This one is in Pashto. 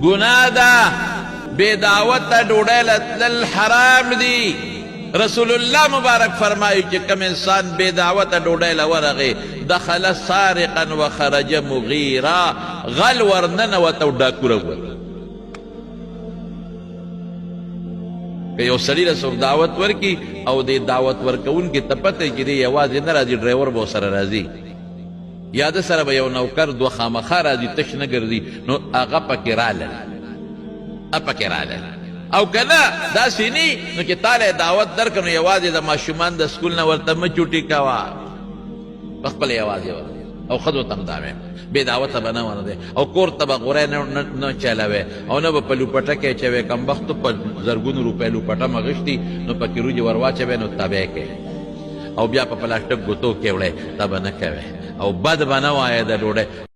ګناه ده، بې دعوته ډوډۍ له تلل حرام دي. رسول الله مبارک فرمایي چې کوم انسان بې دعوته ډوډۍ له ورغی، دخل سارقا وخرج مغیرا، غل ورننوت او ډاکو راووت. که یو سړي له څوک دعوت ورکړي او د دعوت ورکوونکي ته پته وي چې دی یوازې نه راځي، ډرایور به ورسره راځي یا ده سره به یو نوکر دوه خامخا راځي، تش نه ګرځي، نو هغه پکې رالل، پکې رالل. او که نه داسې نی نو چې تاله دعوت درکړ نو یوازې د ماشومان د سکول نه ورته مه چوټي کوه، په خپله یوازې ورځې. او ښځو ته هم دا وایم، بې دعوته به نه ورځې او کور ته به غوری نه چلوې او نه به په لوپټه کې اچوې. کمبختو په زرګونو روپۍ لوپټه مغشتي نو پکې روجې ور واچوې نو تبې کوې او بیا په پلاستیک ګوتو کې وړی، دا به نه کوې او بد به نه وایې د ډوډۍ.